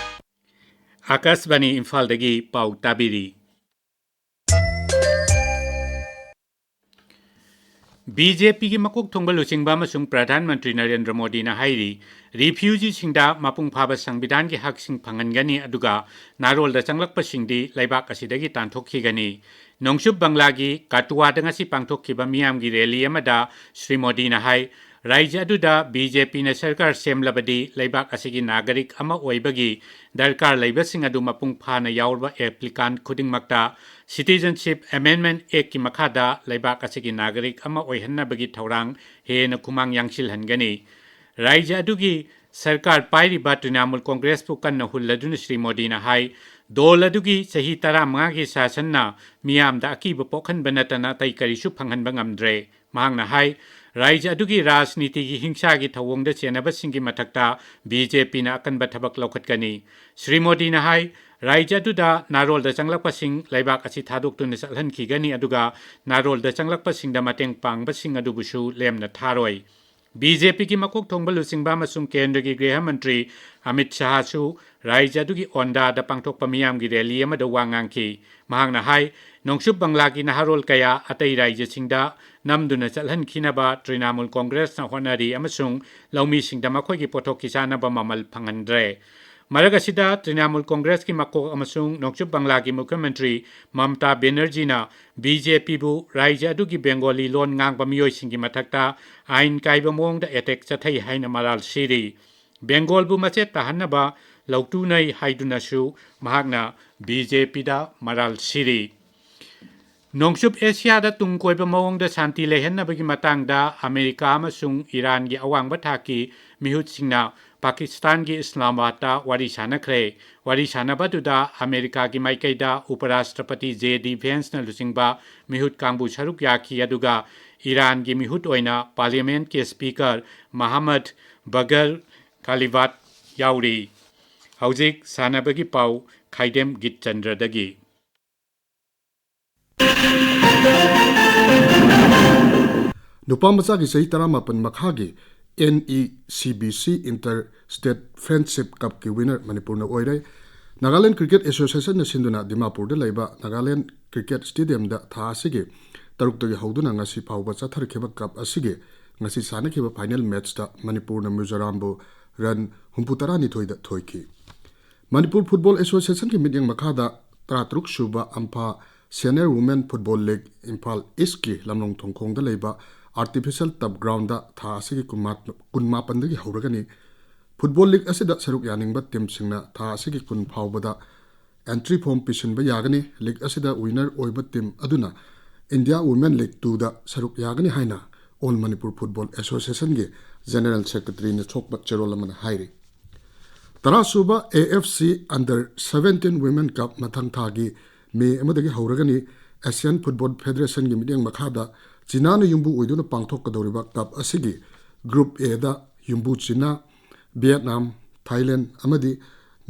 ꯑꯥꯀꯥꯁꯕꯥꯅꯤ ꯏꯝꯐꯥꯜꯗꯒꯤ ꯄꯥꯎ ꯇꯥꯕꯤꯔꯤ꯫ ꯕꯤ ꯖꯦ ꯄꯤꯒꯤ ꯃꯀꯣꯛ ꯊꯣꯡꯕ ꯂꯨꯆꯤꯡꯕ ꯑꯃꯁꯨꯡ ꯄ꯭ꯔꯙꯥꯟ ꯃꯟꯇ꯭ꯔꯤ ꯅꯔꯦꯟꯗ꯭ꯔ ꯃꯣꯗꯤꯅ ꯍꯥꯏꯔꯤ, ꯔꯤꯐ꯭ꯌꯨꯖꯤꯁꯤꯡꯗ ꯃꯄꯨꯡ ꯐꯥꯕ ꯁꯪꯕꯤꯙꯥꯟꯒꯤ ꯍꯛꯁꯤꯡ ꯐꯪꯍꯟꯒꯅꯤ, ꯑꯗꯨꯒ ꯅꯥꯔꯣꯜꯗ ꯆꯪꯂꯛꯄꯁꯤꯡꯗꯤ ꯂꯩꯕꯥꯛ ꯑꯁꯤꯗꯒꯤ ꯇꯥꯟꯊꯣꯛꯈꯤꯒꯅꯤ꯫ ꯅꯣꯡꯆꯨꯞ ꯕꯪꯂꯥꯒꯤ ꯀꯇꯨꯋꯥꯗ ꯉꯁꯤ ꯄꯥꯡꯊꯣꯛꯈꯤꯕ ꯃꯤꯌꯥꯝꯒꯤ ꯔꯦꯂꯤ ꯑꯃꯗ ꯁ꯭ꯔꯤ ꯃꯣꯗꯤꯅ ꯍꯥꯏ, ꯔꯥꯖ꯭ꯌ ꯑꯗꯨꯗ ꯕꯤ ꯖꯦ ꯄꯤꯅ ꯁꯔꯀꯥꯔ ꯁꯦꯝꯂꯕꯗꯤ ꯂꯩꯕꯥꯛ ꯑꯁꯤꯒꯤ ꯅꯥꯒꯔꯤꯛ ꯑꯃ ꯑꯣꯏꯕꯒꯤ ꯗꯔꯀꯥꯔ ꯂꯩꯕꯁꯤꯡ ꯑꯗꯨ ꯃꯄꯨꯡ ꯐꯥꯅ ꯌꯥꯎꯔꯕ ꯑꯦꯄ꯭ꯂꯤꯀꯥꯟ ꯈꯨꯗꯤꯡꯃꯛꯇ Citizenship Amendment Actꯀꯤ ꯃꯈꯥꯗ ꯂꯩꯕꯥꯛ ꯑꯁꯤꯒꯤ ꯅꯥꯒꯔꯤꯛ ꯑꯃ ꯑꯣꯏꯍꯟꯅꯕꯒꯤ ꯊꯧꯔꯥꯡ ꯍꯦꯟꯅ ꯈꯨꯃꯥꯡ ꯌꯥꯡꯁꯤꯜꯍꯟꯒꯅꯤ꯫ ꯔꯥꯖ꯭ꯌ ꯑꯗꯨꯒꯤ ꯁꯔꯀꯥꯔ ꯄꯥꯏꯔꯤꯕ ꯇ꯭ꯔꯤꯅꯥꯃꯨꯜ ꯀꯣꯡꯒ꯭ꯔꯦꯁꯄꯨ ꯀꯟꯅ ꯍꯨꯜꯂꯗꯨꯅ ꯁ꯭ꯔꯤ ꯃꯣꯗꯤꯅ ꯍꯥꯏ, ꯗꯣꯜ ꯑꯗꯨꯒꯤ ꯆꯍꯤ ꯇꯔꯥꯃꯉꯥꯒꯤ ꯁꯥꯁꯟꯅ ꯃꯤꯌꯥꯝꯗ ꯑꯀꯤꯕ ꯄꯣꯛꯍꯟꯕ ꯅꯠꯇꯅ ꯑꯇꯩ ꯀꯔꯤꯁꯨ ꯐꯪꯍꯟꯕ ꯉꯝꯗ꯭ꯔꯦ꯫ ꯃꯍꯥꯛꯅ ꯍꯥꯏ, ꯔꯥꯖ꯭ꯌ ꯑꯗꯨꯒꯤ ꯔꯥꯖꯅꯤꯇꯤꯒꯤ ꯍꯤꯡꯁꯥꯒꯤ ꯊꯧꯑꯣꯡꯗ ꯆꯦꯟꯅꯕꯁꯤꯡꯒꯤ ꯃꯊꯛꯇ ꯕꯤ ꯖꯦ ꯄꯤꯅ ꯑꯀꯟꯕ ꯊꯕꯛ ꯂꯧꯈꯠꯀꯅꯤ꯫ ꯁ꯭ꯔꯤ ꯃꯣꯗꯤꯅ ꯍꯥꯏ, ꯔꯥꯖ꯭ꯌ ꯑꯗꯨꯗ ꯅꯥꯔꯣꯜꯗ ꯆꯪꯂꯛꯄꯁꯤꯡ ꯂꯩꯕꯥꯛ ꯑꯁꯤ ꯊꯥꯗꯣꯛꯇꯨꯅ ꯆꯠꯍꯟꯈꯤꯒꯅꯤ, ꯑꯗꯨꯒ ꯅꯥꯔꯣꯜꯗ ꯆꯪꯂꯛꯄꯁꯤꯡꯗ ꯃꯇꯦꯡ ꯄꯥꯡꯕꯁꯤꯡ ꯑꯗꯨꯕꯨꯁꯨ ꯂꯦꯝꯅ ꯊꯥꯔꯣꯏ꯫ ꯕꯤ ꯖꯦ ꯄꯤꯒꯤ ꯃꯀꯣꯛ ꯊꯣꯡꯕ ꯂꯨꯆꯤꯡꯕ ꯑꯃꯁꯨꯡ ꯀꯦꯟꯗ꯭ꯔꯒꯤ ꯒ꯭ꯔꯤꯍ ꯃꯟꯇ꯭ꯔꯤ ꯑꯃꯤꯠ ꯁꯍꯥꯁꯨ ꯔꯥꯖ꯭ꯌ ꯑꯗꯨꯒꯤ ꯑꯣꯟꯗꯥꯗ ꯄꯥꯡꯊꯣꯛꯄ ꯃꯤꯌꯥꯝꯒꯤ ꯔꯦꯂꯤ ꯑꯃꯗ ꯋꯥ ꯉꯥꯡꯈꯤ꯫ ꯃꯍꯥꯛꯅ ꯍꯥꯏ, ꯅꯣꯡꯆꯨꯞ ꯕꯪꯂꯥꯒꯤ ꯅꯍꯥꯔꯣꯜ ꯀꯌꯥ ꯑꯇꯩ ꯔꯥꯖ꯭ꯌꯁꯤꯡꯗ ꯅꯝꯗꯨꯅ ꯆꯠꯍꯟꯈꯤꯅꯕ ꯇ꯭ꯔꯤꯅꯥꯃꯨꯜ ꯀꯣꯡꯒ꯭ꯔꯦꯁꯅ ꯍꯣꯠꯅꯔꯤ ꯑꯃꯁꯨꯡ ꯂꯧꯃꯤꯁꯤꯡꯗ ꯃꯈꯣꯏꯒꯤ ꯄꯣꯠꯊꯣꯛꯀꯤ ꯆꯥꯅꯕ ꯃꯃꯜ ꯐꯪꯍꯟꯗ꯭ꯔꯦ꯫ ꯃꯔꯛ ꯑꯁꯤꯗ ꯇ꯭ꯔꯤꯅꯥꯃꯨꯜ ꯀꯣꯡꯒ꯭ꯔꯦꯁꯀꯤ ꯃꯀꯣꯛ ꯑꯃꯁꯨꯡ ꯅꯣꯡꯆꯨꯞ ꯕꯪꯂꯥꯒꯤ ꯃꯨꯈ꯭ꯌ ꯃꯟꯇ꯭ꯔꯤ ꯃꯝꯇꯥ ꯕꯦꯅꯔꯖꯤꯅ ꯕꯤ ꯖꯦ ꯄꯤꯕꯨ ꯔꯥꯖ꯭ꯌ ꯑꯗꯨꯒꯤ ꯕꯦꯡꯒꯣꯂꯤ ꯂꯣꯟ ꯉꯥꯡꯕ ꯃꯤꯑꯣꯏꯁꯤꯡꯒꯤ ꯃꯊꯛꯇ ꯑꯥꯏꯟ ꯀꯥꯏꯕ ꯃꯑꯣꯡꯗ ꯑꯦꯇꯦꯛ ꯆꯠꯊꯩ ꯍꯥꯏꯅ ꯃꯔꯥꯜ ꯁꯤꯔꯤ꯫ ꯕꯦꯡꯒꯣꯜꯕꯨ ꯃꯆꯦꯠ ꯇꯥꯍꯟꯅꯕ ꯂꯧꯇꯨꯅꯩ ꯍꯥꯏꯗꯨꯅꯁꯨ ꯃꯍꯥꯛꯅ ꯕꯤ ꯖꯦ ꯄꯤꯗ ꯃꯔꯥꯜ ꯁꯤꯔꯤ꯫ ꯅꯣꯡꯆꯨꯞ ꯑꯦꯁꯤꯌꯥꯗ ꯇꯨꯡ ꯀꯣꯏꯕ ꯃꯑꯣꯡꯗ ꯁꯥꯟꯇꯤ ꯂꯩꯍꯟꯅꯕꯒꯤ ꯃꯇꯥꯡꯗ ꯑꯃꯦꯔꯤꯀꯥ ꯑꯃꯁꯨꯡ ꯏꯔꯥꯟꯒꯤ ꯑꯋꯥꯡꯕ ꯊꯥꯛꯀꯤ ꯃꯤꯍꯨꯠꯁꯤꯡꯅ ꯄꯥꯀꯤꯁꯇꯥꯟꯒꯤ ꯏꯁꯂꯥꯃꯥꯕꯥꯗꯇ ꯋꯥꯔꯤ ꯁꯥꯟꯅꯈ꯭ꯔꯦ꯫ ꯋꯥꯔꯤ ꯁꯥꯟꯅꯕꯗꯨꯗ ꯑꯃꯦꯔꯤꯀꯥꯒꯤ ꯃꯥꯏꯀꯩꯗ ꯎꯄꯔꯥꯁꯇ꯭ꯔꯄꯇꯤ ꯖꯦ ꯗꯤ ꯚꯦꯟꯁꯅ ꯂꯨꯆꯤꯡꯕ ꯃꯤꯍꯨꯠ ꯀꯥꯡꯕꯨ ꯁꯔꯨꯛ ꯌꯥꯈꯤ, ꯑꯗꯨꯒ ꯏꯔꯥꯟꯒꯤ ꯃꯤꯍꯨꯠ ꯑꯣꯏꯅ ꯄꯥꯔꯂꯤꯌꯥꯃꯦꯟꯠꯀꯤ ꯁ꯭ꯄꯤꯀꯔ ꯃꯍꯝꯃꯗ ꯕꯒꯔ ꯀꯥꯂꯤꯕꯥꯠ ꯌꯥꯎꯔꯤ꯫ ꯍꯧꯖꯤꯛ ꯁꯥꯟꯅꯕꯒꯤ ꯄꯥꯎ ꯈꯥꯏꯗꯦꯝ ꯒꯤꯠꯆꯟꯗ꯭ꯔꯗꯒꯤ꯫ ꯅꯨꯄꯥ ꯃꯆꯥꯒꯤ ꯆꯍꯤ ꯇꯔꯥꯃꯥꯄꯟ ꯃꯈꯥꯒꯤ N E C B C Inter State Friendship Cupꯀꯤ winner ꯃꯅꯤꯄꯨꯔꯅ ꯑꯣꯏꯔꯦ꯫ ꯅꯥꯒꯥꯂꯦꯟ ꯀ꯭ꯔꯤꯀꯦꯠ ꯑꯦꯁꯣꯁꯤꯌꯦꯁꯟꯅ ꯁꯤꯟꯗꯨꯅ ꯗꯤꯃꯥꯄꯨꯔꯗ ꯂꯩꯕ ꯅꯥꯒꯥꯂꯦꯟ ꯀ꯭ꯔꯤꯀꯦꯠ ꯁ꯭ꯇꯦꯗꯤꯌꯝꯗ ꯊꯥ ꯑꯁꯤꯒꯤ ꯇꯔꯨꯛꯇꯒꯤ ꯍꯧꯗꯨꯅ ꯉꯁꯤ ꯐꯥꯎꯕ ꯆꯠꯊꯔꯛꯈꯤꯕ ꯀꯞ ꯑꯁꯤꯒꯤ ꯉꯁꯤ ꯁꯥꯟꯅꯈꯤꯕ ꯐꯥꯏꯅꯦꯜ ꯃꯦꯠꯆꯇ ꯃꯅꯤꯄꯨꯔꯅ ꯃꯤꯖꯣꯔꯥꯝꯕꯨ ꯔꯟ ꯍꯨꯝꯐꯨꯇꯔꯥ ꯅꯤꯊꯣꯏꯗ ꯊꯣꯏꯈꯤ꯫ ꯃꯅꯤꯄꯨꯔ ꯐꯨꯠꯕꯣꯜ ꯑꯦꯁꯣꯁꯤꯌꯦꯁꯟꯒꯤ ꯃꯤꯠꯌꯦꯡ ꯃꯈꯥꯗ ꯇꯔꯥꯇꯔꯨꯛ ꯁꯨꯕ ꯑꯝꯐꯥ Senior Women Football League Imphal ꯏꯁꯀꯤ ꯂꯝꯂꯣꯡ ꯊꯣꯡꯈꯣꯡꯗ ꯂꯩꯕ artificial turf groundꯗ ꯊꯥ ꯑꯁꯤꯒꯤ ꯀꯨꯟꯃꯥꯄꯟꯗꯒꯤ ꯍꯧꯔꯒꯅꯤ꯫ ꯐꯨꯠꯕꯣꯜ ꯂꯤꯒ ꯑꯁꯤꯗ ꯁꯔꯨꯛ ꯌꯥꯅꯤꯡꯕ ꯇꯤꯝꯁꯤꯡꯅ ꯊꯥ ꯑꯁꯤꯒꯤ ꯀꯨꯟ ꯐꯥꯎꯕꯗ entry form ꯄꯤꯁꯤꯟꯕ ꯌꯥꯒꯅꯤ꯫ ꯂꯤꯒ ꯑꯁꯤꯗ winner ꯑꯣꯏꯕ ꯇꯤꯝ ꯑꯗꯨꯅ India Women League twoꯗ ꯁꯔꯨꯛ ꯌꯥꯒꯅꯤ ꯍꯥꯏꯅ All Manipur Football Associationꯒꯤ General Secretaryꯅ ꯊꯣꯛꯄ ꯆꯦꯔꯣꯜ ꯑꯃꯅ ꯍꯥꯏꯔꯤ꯫ ꯇꯔꯥꯁꯨꯕ A F C Under Seventeen Women Cup ꯃꯊꯪ ꯊꯥꯒꯤ ꯃꯦ ꯑꯃꯗꯒꯤ ꯍꯧꯔꯒꯅꯤ꯫ Asian Football Federationꯒꯤ ꯃꯤꯠꯌꯦꯡ ꯃꯈꯥꯗ ꯆꯤꯅꯥꯅ ꯌꯨꯝꯕꯨ ꯑꯣꯏꯗꯨꯅ ꯄꯥꯡꯊꯣꯛꯀꯗꯧꯔꯤꯕ ꯀꯞ ꯑꯁꯤꯒꯤ Group Aꯗ ꯌꯨꯝꯕꯨ ꯆꯤꯅꯥ, ꯚꯤꯌꯦꯠꯅꯥꯝ, ꯊꯥꯏꯂꯦꯟ ꯑꯃꯗꯤ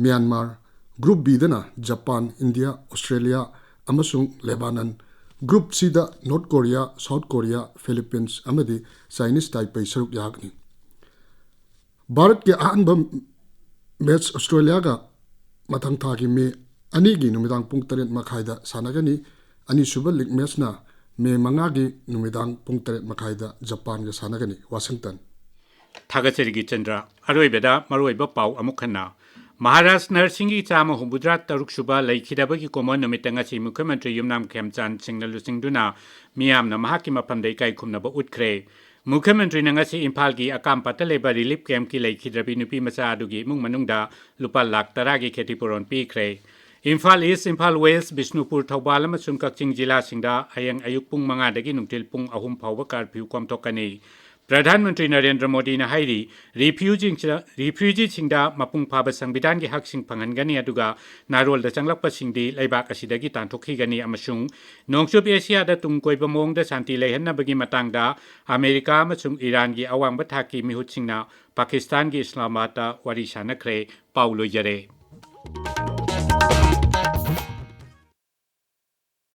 ꯃ꯭ꯌꯥꯟꯃꯥꯔ, Group Bꯗꯅ ꯖꯄꯥꯟ, ꯏꯟꯗꯤꯌꯥ, ꯑꯣꯁꯇ꯭ꯔꯦꯂꯤꯌꯥ ꯑꯃꯁꯨꯡ ꯂꯦꯕꯥꯅꯟ, Group Cꯗ north Korea, south Korea, Philippines ꯑꯃꯗꯤ ꯆꯥꯏꯅꯤꯁ ꯇꯥꯏꯄꯦ ꯁꯔꯨꯛ ꯌꯥꯒꯅꯤ꯫ ꯚꯥꯔꯠꯀꯤ ꯑꯍꯥꯟꯕ ꯃꯦꯠꯆ ꯑꯣꯁꯇ꯭ꯔꯦꯂꯤꯌꯥꯒ ꯃꯊꯪ ꯊꯥꯒꯤ ꯃꯦ ꯑꯅꯤꯒꯤ ꯅꯨꯃꯤꯗꯥꯡ ꯄꯨꯡ ꯇꯔꯦꯠ ꯃꯈꯥꯏꯗ ꯁꯥꯟꯅꯒꯅꯤ꯫ ꯑꯅꯤꯁꯨꯕ ꯂꯤꯒ ꯃꯦꯠꯆꯅ ꯃꯦ ꯃꯉꯥꯒꯤ ꯅꯨꯃꯤꯗꯥꯡ ꯄꯨꯡ ꯇꯔꯦꯠ ꯃꯈꯥꯏꯗ ꯖꯄꯥꯟꯒ ꯁꯥꯟꯅꯒꯅꯤ꯫ ꯋꯥꯁꯤꯡꯇꯟ꯫ ꯊꯥꯒꯠꯆꯔꯤ ꯒꯤꯆꯟꯗ꯭ꯔ꯫ ꯑꯔꯣꯏꯕꯗ ꯃꯔꯨꯑꯣꯏꯕ ꯄꯥꯎ ꯑꯃꯨꯛ ꯍꯟꯅ꯫ ꯃꯍꯥꯔꯥꯖ ꯅꯔꯁꯤꯡꯒꯤ ꯆꯥꯝꯃ ꯍꯨꯝꯐꯨꯇꯔꯥ ꯇꯔꯨꯛ ꯁꯨꯕ ꯂꯩꯈꯤꯗꯕꯒꯤ ꯀꯨꯝꯑꯣꯟ ꯅꯨꯃꯤꯠꯇ ꯉꯁꯤ ꯃꯨꯈ꯭ꯌ ꯃꯟꯇ꯭ꯔꯤ ꯌꯨꯝꯅꯥꯝ ꯈꯦꯝꯆꯥꯟ ꯁꯤꯡꯅ ꯂꯨꯆꯤꯡꯗꯨꯅ ꯃꯤꯌꯥꯝꯅ ꯃꯍꯥꯛꯀꯤ ꯃꯐꯝꯗ ꯏꯀꯥꯏ ꯈꯨꯝꯅꯕ ꯎꯠꯈ꯭ꯔꯦ꯫ ꯃꯨꯈ꯭ꯌ ꯃꯟꯇ꯭ꯔꯤꯅ ꯉꯁꯤ ꯏꯝꯐꯥꯜꯒꯤ ꯑꯀꯥꯝꯄꯥꯠꯇ ꯂꯩꯕ ꯔꯤꯂꯤꯐ ꯀꯦꯝꯞꯀꯤ ꯂꯩꯈꯤꯗ꯭ꯔꯕꯤ ꯅꯨꯄꯤ ꯃꯆꯥ ꯑꯗꯨꯒꯤ ꯏꯃꯨꯡ ꯃꯅꯨꯡꯗ ꯂꯨꯄꯥ ꯂꯥꯈ ꯇꯔꯥꯒꯤ ꯈꯦꯇꯤꯄꯨꯔꯣꯟ ꯄꯤꯈ꯭ꯔꯦ꯫ ꯏꯝꯐꯥꯜ ꯏꯁ, ꯏꯝꯐꯥꯜ ꯋꯦꯁ, ꯕꯤꯁꯅꯨꯄꯨꯔ, ꯊꯧꯕꯥꯜ ꯑꯃꯁꯨꯡ ꯀꯛꯆꯤꯡ ꯖꯤꯂꯥꯁꯤꯡꯗ ꯍꯌꯦꯡ ꯑꯌꯨꯛ ꯄꯨꯡ ꯃꯉꯥꯗꯒꯤ ꯅꯨꯡꯊꯤꯜ ꯄꯨꯡ ꯑꯍꯨꯝ ꯐꯥꯎꯕ ꯀꯥꯔꯐ꯭ꯌꯨ ꯀꯣꯝꯊꯣꯛꯀꯅꯤ꯫ ꯄ꯭ꯔꯙꯥꯟ ꯃꯟꯇ꯭ꯔꯤ ꯅꯔꯦꯟꯗ꯭ꯔ ꯃꯣꯗꯤꯅ ꯍꯥꯏꯔꯤ, ꯔꯤꯐ꯭ꯌꯨꯖꯤꯁꯤꯡꯗ, ꯔꯤꯐ꯭ꯌꯨꯖꯤꯁꯤꯡꯗ ꯃꯄꯨꯡ ꯐꯥꯕ ꯁꯪꯕꯤꯙꯥꯟꯒꯤ ꯍꯛꯁꯤꯡ ꯐꯪꯍꯟꯒꯅꯤ, ꯑꯗꯨꯒ ꯅꯥꯔꯣꯜꯗ ꯆꯪꯂꯛꯄꯁꯤꯡꯗꯤ ꯂꯩꯕꯥꯛ ꯑꯁꯤꯗꯒꯤ ꯇꯥꯟꯊꯣꯛꯈꯤꯒꯅꯤ ꯑꯃꯁꯨꯡ ꯅꯣꯡꯆꯨꯞ ꯑꯦꯁꯤꯌꯥꯗ ꯇꯨꯡ ꯀꯣꯏꯕ ꯃꯑꯣꯡꯗ ꯁꯥꯟꯇꯤ ꯂꯩꯍꯟꯅꯕꯒꯤ ꯃꯇꯥꯡꯗ ꯑꯃꯦꯔꯤꯀꯥ ꯑꯃꯁꯨꯡ ꯏꯔꯥꯟꯒꯤ ꯑꯋꯥꯡꯕ ꯊꯥꯛꯀꯤ ꯃꯤꯍꯨꯠꯁꯤꯡꯅ ꯄꯥꯀꯤꯁꯇꯥꯟꯒꯤ ꯏꯁꯂꯥꯃꯥꯕꯥꯗꯇ ꯋꯥꯔꯤ ꯁꯥꯟꯅꯈ꯭ꯔꯦ꯫ ꯄꯥꯎ ꯂꯣꯏꯖꯔꯦ꯫